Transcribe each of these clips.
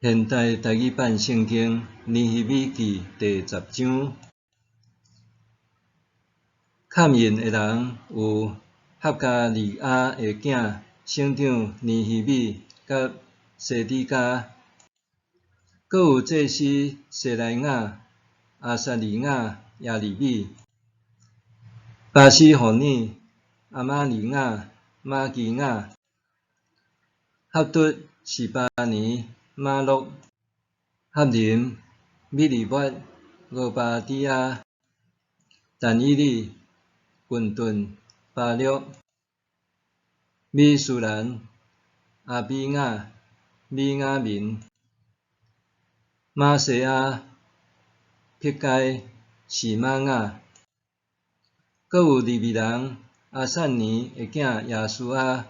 現代台語版聖經尼希米記第十章，勘印的人有合加利亞的囝省長尼希米佮西底家，閣有祭司西萊雅、亞撒利雅、耶利米、巴斯戶爾、亞瑪利雅、瑪基雅、哈卒、示巴尼、瑪錄、哈琳、米利抹、俄巴底亞、但以理、浚頓、巴錄、米書蘭、亞比雅、米雅明、瑪西亞、筆該、示瑪雅，閣有利未人亞散尼的囝耶書亞、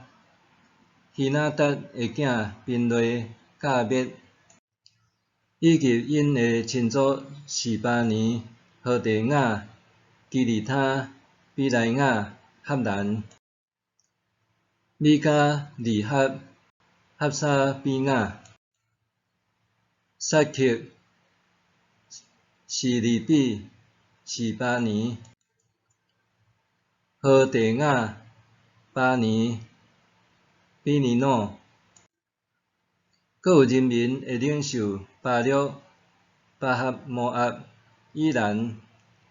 希拿達的囝賓內、甲滅，以及𪜶的親族示巴尼、何地雅、基利他、比萊雅、哈蘭、米迦、利合、哈沙比雅、撒克、示利比、示巴尼、何地雅、巴尼、比尼努。閣有人民的領袖巴錄、巴哈摩押、以蘭、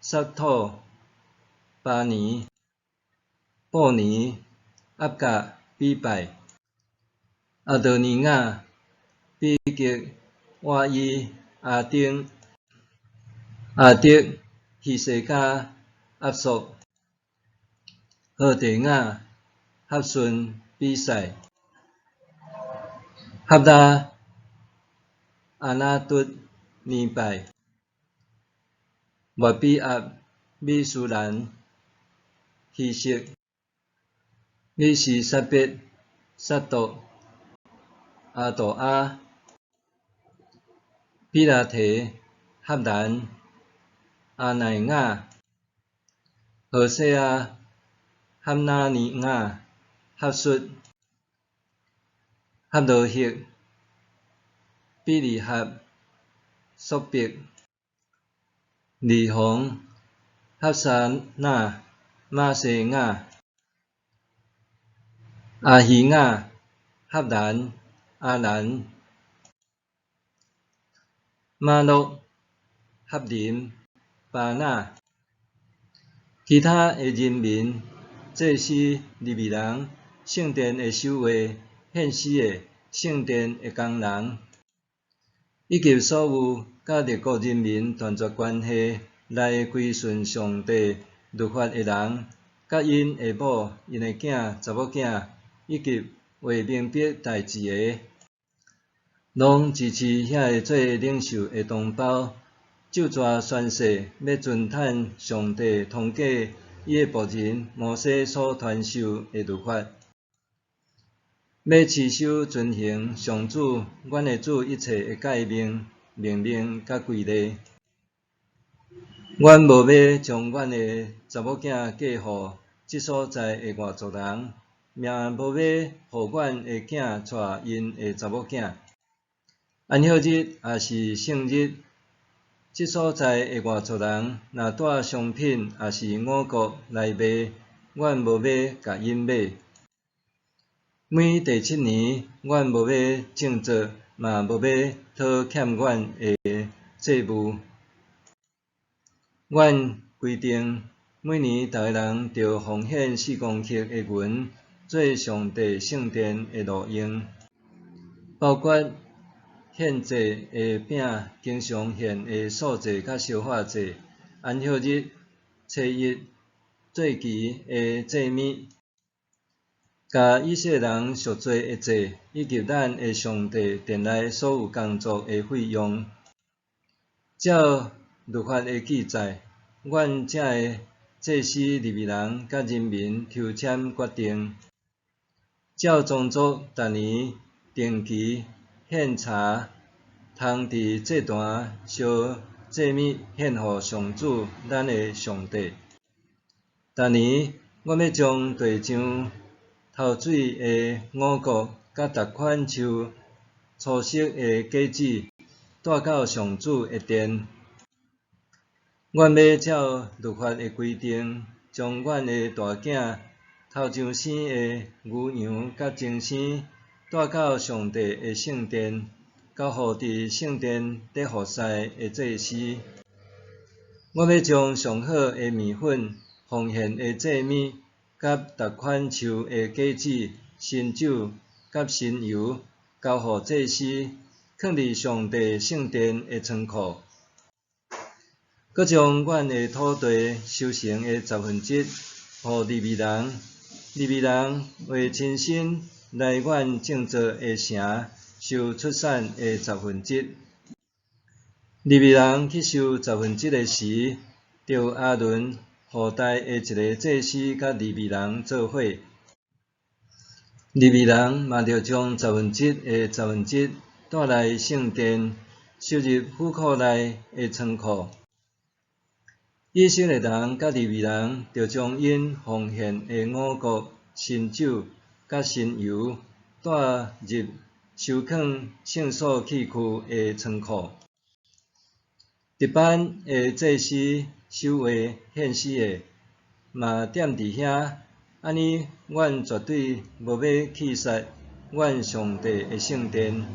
撒土、巴尼、布尼、押甲、比拜、亞多尼雅、比吉、瓦伊、亞丁、亞德、希西家、押朔、何地雅、哈順、比賽、哈拉、亞拿卒、尼拜、抹比押、米書蘭、希實、米示撒伯、撒督、亞杜亞、比拉提、哈蘭、亞奈雅、何西阿、哈拿尼雅、哈術、哈羅赫、比利合、朔伯、利宏、哈沙那、瑪西雅、亞希雅、哈蘭、亞蘭、瑪錄、哈琳、巴那，其他的人民、祭司、利未人、聖殿的守衛、獻詩的、聖殿的工人，以及所有佮列國人民斷絕關係來歸順上帝律法的人，佮𪜶的某、𪜶的囝、查某囝，以及會明白代誌的，攏支持遐个做領袖的同胞，咒詛宣誓，欲遵趁上帝通過伊的僕人摩西所傳授的律法，欲持守遵行上主阮的主一切的誡命、命令佮規例。阮無欲將阮的查某囝嫁予這所在的外族人，也無欲予阮的囝娶𪜶的查某囝。安息日抑是聖日，這所在的外族人若帶商品抑是五穀來賣，阮無欲共𪜶買。每第七年，阮無欲種作，嘛無欲討欠阮的債務。阮規定，每年逐个人著奉獻4公克的銀，做上帝聖殿的路用，包括獻祭的餅、經常獻的素祭佮燒化祭、安息日、初一、節期的祭物，共以色列人贖罪的祭，以及咱的上帝殿內所有工作的費用。照律法的記載，阮遮的祭司、利未人佮人民抽籤決定，照宗族逐年定期獻茶，通佇祭壇燒祭物獻予上主咱的上帝。逐年，阮欲將地上頭水的五穀佮逐款樹粗色的果子，帶到上主的殿。阮欲照律法的規定，將阮的大囝頭上生的牛羊佮精生，帶到上帝的聖殿，交予佇聖殿佇服侍的祭司。我欲將上好的麵粉、奉獻的祭物，佮逐款樹的果子、新酒佮新油，交予祭司，囥佇上帝聖殿的倉庫。閣將阮的土地收成的十分之一，予利未人，利未人會親身來阮聖座的城收出產的十分之一。利未人去收十分之一的時，著亞倫後代的一个祭司佮利未人做伙。利未人嘛著將十分之一的十分之一帶來聖殿，收入府庫內的倉庫。以色列人佮利未人著將𪜶奉獻的五穀、新酒佮新油帶入收囥聖所器具的倉庫。值班的祭司守衛獻死的，嘛踮佇遐。按呢，阮絕對無欲棄殺阮上帝的聖殿。